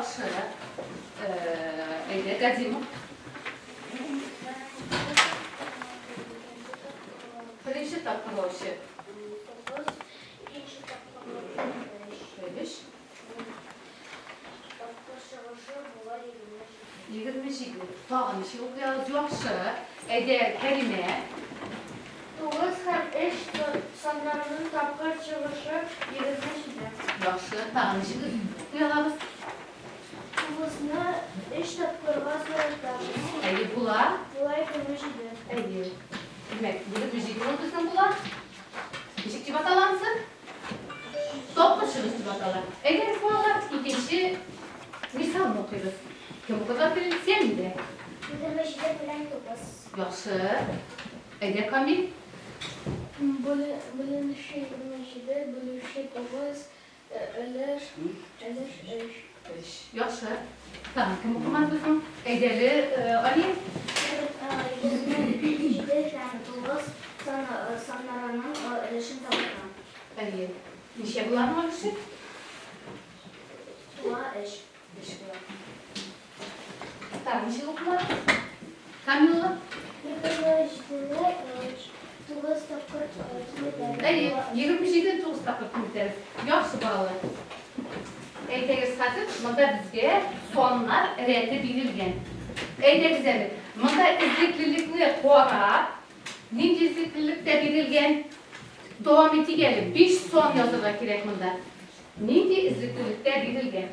Яхшы. Әйдә, Газимов. Беренче тапкырлаучы. 9, икенче тапкырлаучы 3. 3. Тапкыр чыгышы була 27. 27. Тагын ничек укый алабыз? Яхшы. Әйдә, Кәримә. 9 һәм 3 саннарының тапкыр чыгышы 27. Яхшы. Тагын ничек укый алабыз? 9-ны 3 тапкырга азайтабыз. Әйе, була. Була 27. Әйе. Димәк, 27 ул безнең була. Ничек дип атала анысы? Тапкыр чыгыш дип атала. Әйдәгез, балалар, икенче мисалны укыйбыз. Кем укырга тели? Сәмидә. 27 белән 9. Яхшы. Әйдә, Камил. Бүленеше 27, бүлүче 9, өлеш, өлеш 3. 3. Яхшы. Тагын кем укымады безнең? Әйдә әле, Алия. 27 һәм 9 саннарының өлешен табарга. Әйе. Ничә була аның өлеше? Була 3. 3 була. Тагын ничек укыла? Камилла? 27-не 9 тапкыр киметәбез. Әйе, 27-не 9 тапкыр киметәбез. Яхшы, балалар. Әйдәгез хәзер, монда безгә саннар рәте бирелгән. Әйдәгез әле, монда эзлеклелекне карап, нинди эзлеклелектә бирелгән? Дәвам итик әле, 5 сан язырга кирәк монда. Нинди эзлеклелектә бирелгән?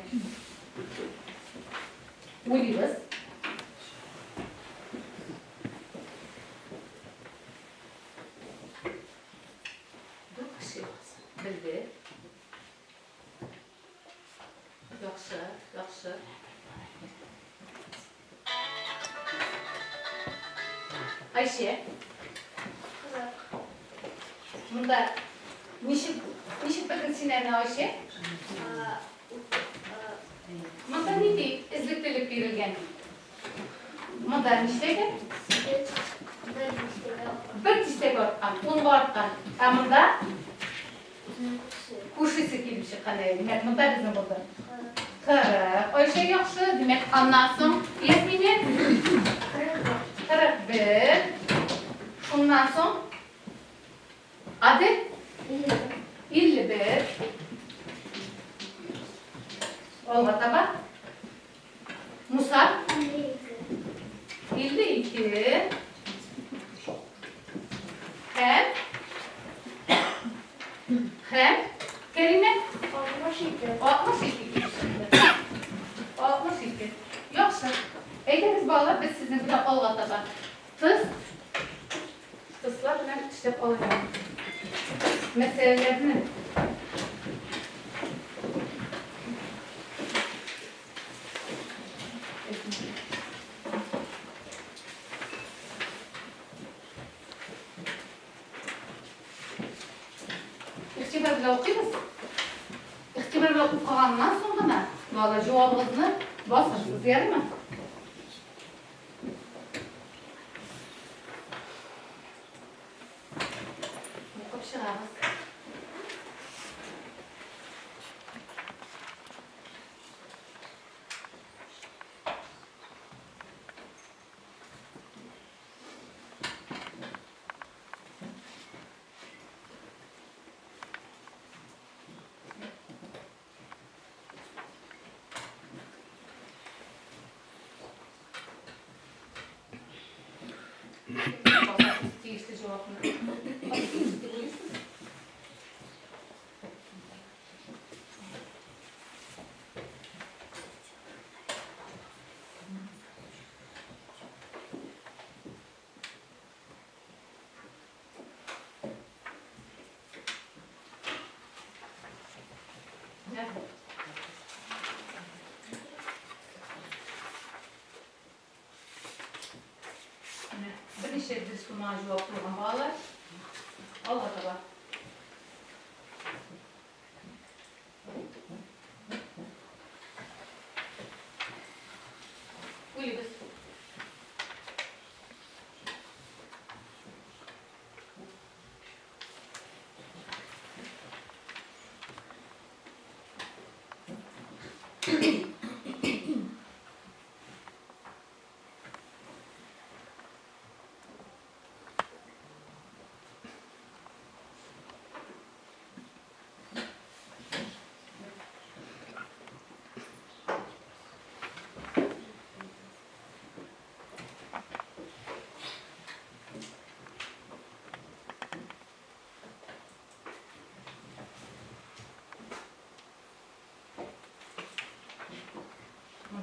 Уйлыйбыз. Дүрт кеше белде. Яхшы, яхшы. Айшә. Монда ничек ничек белдең син әнә, Айшә? Монда нинди эзлеклелек бирелгән? Монда нишләгән? Бер дистәгә арткан, унга арткан. Ә монда күршесе килеп чыккан. Әйе, димәк, монда безнең булды. 40. Айшә яхшы, димәк, аннан соң Ясминә 41. Шуннан соң Адель 51. Алга таба. Муса 52. Һәм Һәм Кәримә 62. 62 килеп чыкты. 62. Яхшы. Әйдәгез, балалар, без сезнең белән алга таба. Тыз тызлар белән эшләп алыйк. Мәсьәләләрне Игътибар белән укыйбыз. Игътибар белән укыганнан соң гына балалар җавабыгызны басырсыз, ярыймы? Укып чыгабыз. Тиешле җавапны. Дип уйлыйсыз? Берничә дөрес булмаган җавап куйган балалар. Алга таба. Уйлыйбыз.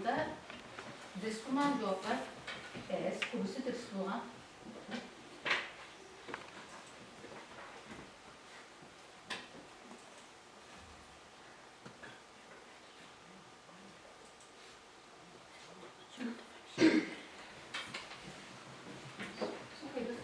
Монда дөрес булмаган җаваплар әз, күбесе дөрес булган. Укыйбыз.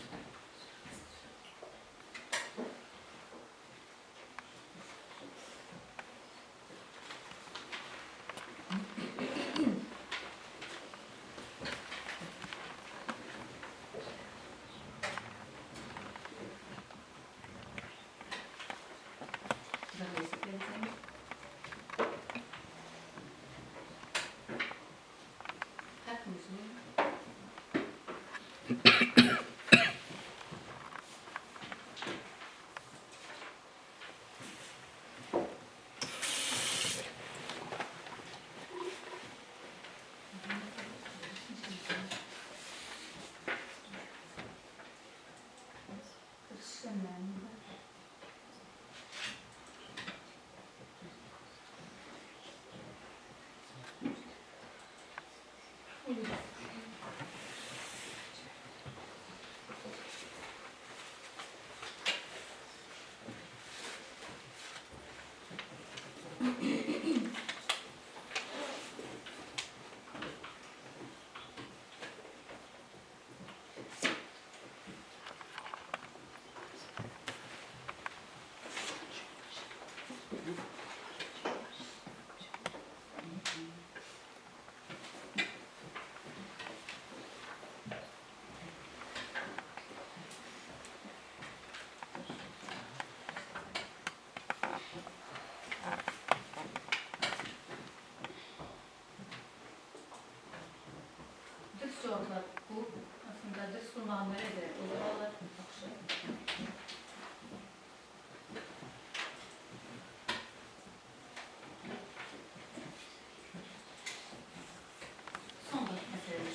Дөрес җаваплар күп. Aslında дөрес булмаганнары да булып алар. Яхшы. Соңгы мәсьәлә.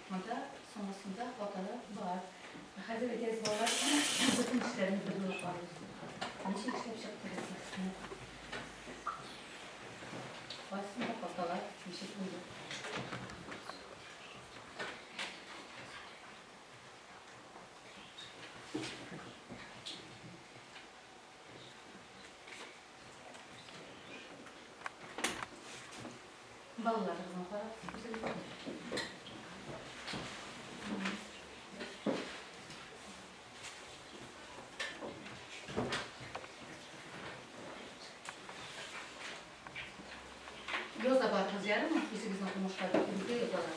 Монда соңгысында хаталар бар. Хәзер әйтәбез, балалар, бөтен эшләрне бер юлы карыйбыз. Ничек эшләп чыктыгыз? Кайсында хаталар ничек булды? Балаларыгызны карап, үзегез. Яза барыгыз, ярымы? Үзегезнең тормышта битегезгә язалар.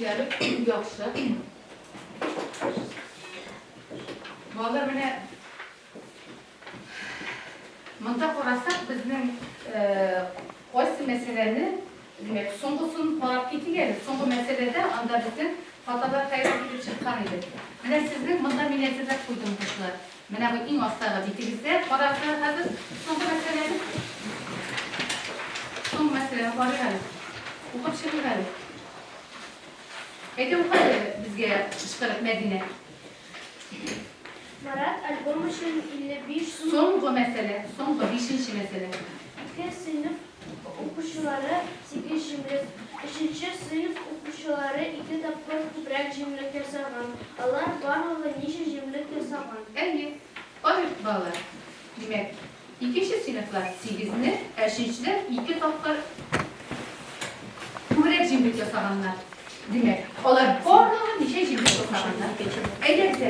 Ярый, яхшы. Балалар, менә монда карасак, безнең кайсы мәсьәләне, димәк, соңгысын карап китик әле. Соңгы мәсьәләдә анда безнең хаталар кайдан килеп чыккан иде. Менә сезнең монда мин әзерләп куйдым, укучылар. Менә бу иң астагы битегездә карагыз хәзер соңгы мәсьәләне. Соңгы мәсьәләне карыйк әле. Укып чыгыйк әле. Әйдә укы әле безгә кычкырып, Мәдинә. Марат альбом өчен 55 сум. Соңгы мәсьәлә, соңгы бишенче мәсьәлә. Ике сыйныф укучылары сигез җимлек, өченче сыйныф укучылары ике тапкыр күбрәк җимлек ясаган. Алар барлыгы ничә җимлек ясаган? Әйе, карыйк, балалар. Димәк, икенче сыйныфлар сигезне, ә өченчеләр ике тапкыр күбрәк. күбрәк җимлек ясаганнар? Димәк, алар барлыгы ничә җимлек ясаганнар? Әйдәгез әле.